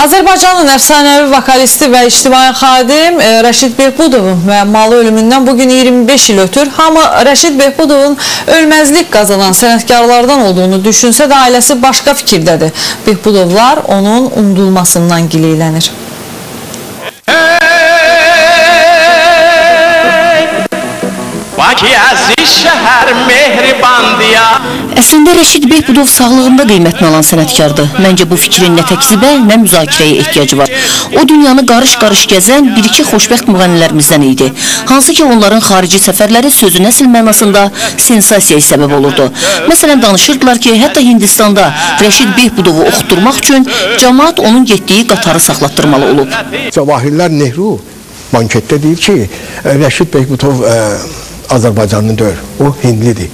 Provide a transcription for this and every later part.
Azərbaycanın əfsanəvi vokalisti və ictimai xadim Rəşid Behbudovun müəmmalı ölümündən bugün 25 il ötür. Hamı Rəşid Behbudovun ölməzlik qazanan sənətkarlardan olduğunu düşünsə də ailəsi başqa fikirdədir. Behbudovlar onun unudulmasından gileylənir. Əslində Rəşid Behbudov sağlığında qiymətini alan sənətkardır. Məncə bu fikrin nə təkzibə, nə müzakirəyə ehtiyacı var. O dünyanı qarış-qarış gəzən bir-iki xoşbəxt müğənnilərimizdən idi. Hansı ki onların xarici səfərləri sözün əsl mənasında sensasiyaya səbəb olurdu. Məsələn danışırdılar ki, hətta Hindistanda Rəşid Behbudovu oxutturmaq üçün camaat onun getdiyi qatarı saxlatdırmalı olub. Cavahirlər Nehru banketdə deyir ki, Rəşid Behbudov Azərbaycanlı deyil, o Hindlidir.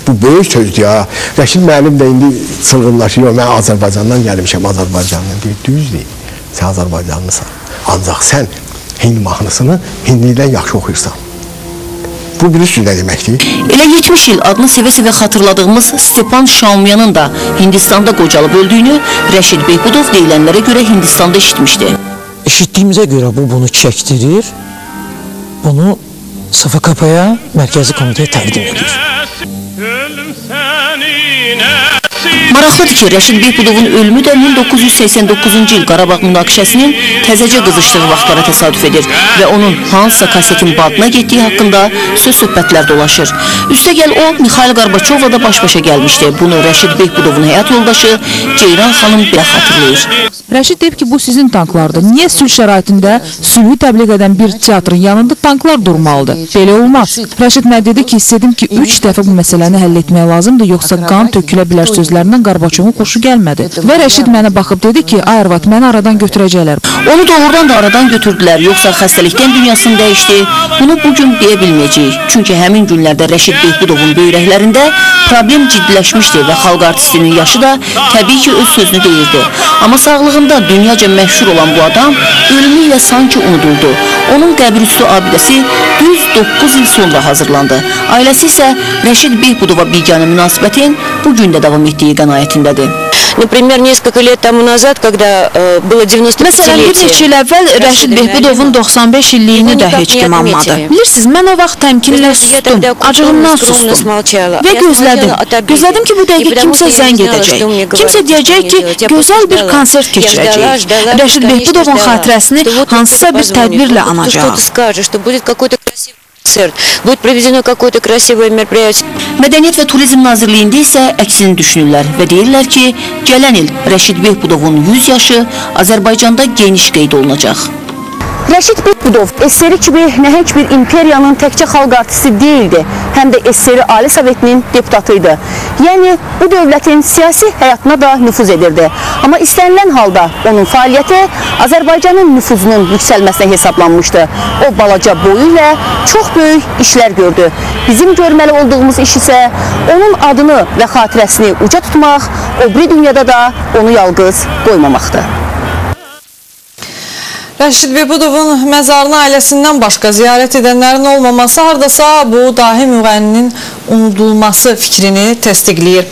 Bu böyük sözdür ya. Rəşid müəllim də indi çılğınlaşıyor, mən Azərbaycandan gəlmişəm, Azərbaycanlı deyir, düz deyir, sən Azərbaycanlısan. Ancaq sən Hind mahnısını Hindlidən yaxşı oxuyursan. Bu bilirsiniz nə deməkdir? Elə 70 il adını sevə-sevə xatırladığımız Stepan Şaumyanın da Hindistanda qocalıb öldüyünü Rəşid Behbudov deyilənlərə görə Hindistanda eşitmişdi. Eşitdiyimizə görə bu bunu çəkdirir, bunu SFKP-ya, Mərkəzi Komitəyə təqdim edir. Maraqlıdır ki, Rəşid Behbudovun ölümü də 1989-cu il Qarabağ münaqişəsinin təzəcə qızışdığı vaxtlara təsadüf edir və onun hansısa kasetin badına getdiyi haqqında söz-söhbətlər dolaşır. Üstəgəl o, Mixail Qarbaçovla da baş-başa gəlmişdi. Bunu Rəşid Behbudovun həyat yoldaşı Ceyran xanım belə xatırlayır. Rəşid deyib ki, bu sizin tanklardır. Niyə sülh şəraitində sülhü təbliğ edən bir teatrın yanında tanklar durmalıdır? Belə olmaz. Rəşid mənə dedi ki, hiss edim ki, 3 dəfə bu məsələni həll etmək lazımdır, yoxsa qan tökülə bilər sözlərindən Qarbaçovun xoşu gəlmədi. Və Rəşid mənə baxıb dedi ki, ay arvad, məni aradan götürəcəklər. Onu doğrudan da aradan götürdülər, yoxsa xəstəlikdən dünyasını dəyişdi. Bunu bugün deyə bilməyəcəyik. Çünki həmin günlərdə Rəşid Behbudovun böyrəklərində problem ciddiləşmişdi və xalq artistinin yaşı da təbii ki, öz sözünü deyirdi. Amma sağlığında dünyaca məşhur olan bu adam ölümü ilə sanki unuduldu. Onun qəbirüstü abidəsi düz 9 il sonra hazırlandı. Ailəsi isə Rəşid Behbudova biganə münasibətin bu gün də davam etdiyi qənaətindədir. Məsələn, bir neçə il əvvəl Rəşid Behbudovun 95 illiyini də heç kim anmadı. Bilirsiniz, mən o vaxt təmkinlə sustum, acığımdan sustum və gözlədim. Gözlədim ki, bu dəqiqə kimsə zəng edəcək. Kimsə deyəcək ki, gözəl bir konsert keçirəcəyik. Rəşid Behbudovun xatirəsini hansısa bir tədbirlə anacaq. Mədəniyyət və Turizm Nazirliyində isə əksini düşünürlər və deyirlər ki, gələn il Rəşid Behbudovun 100 yaşı Azərbaycanda geniş qeyd olunacaq. Rəşid Behbudov SSR kimi nəhəng bir imperiyanın təkcə xalq artisti deyildi, həm də SSR Ali Sovetinin deputatı idi. Yəni, bu dövlətin siyasi həyatına da nüfuz edirdi. Amma istənilən halda onun fəaliyyəti Azərbaycanın nüfuzunun yüksəlməsinə hesablanmışdı. O balaca boyu ilə çox böyük işlər gördü. Bizim görməli olduğumuz iş isə onun adını və xatirəsini uca tutmaq, o biri dünyada da onu yalqız qoymamaqdır. Rəşid Behbudovun məzarını ailəsindən başqa ziyarət edənlərin olmaması hardasa bu dahi müğənninin unudulması fikrini təsdiqləyir.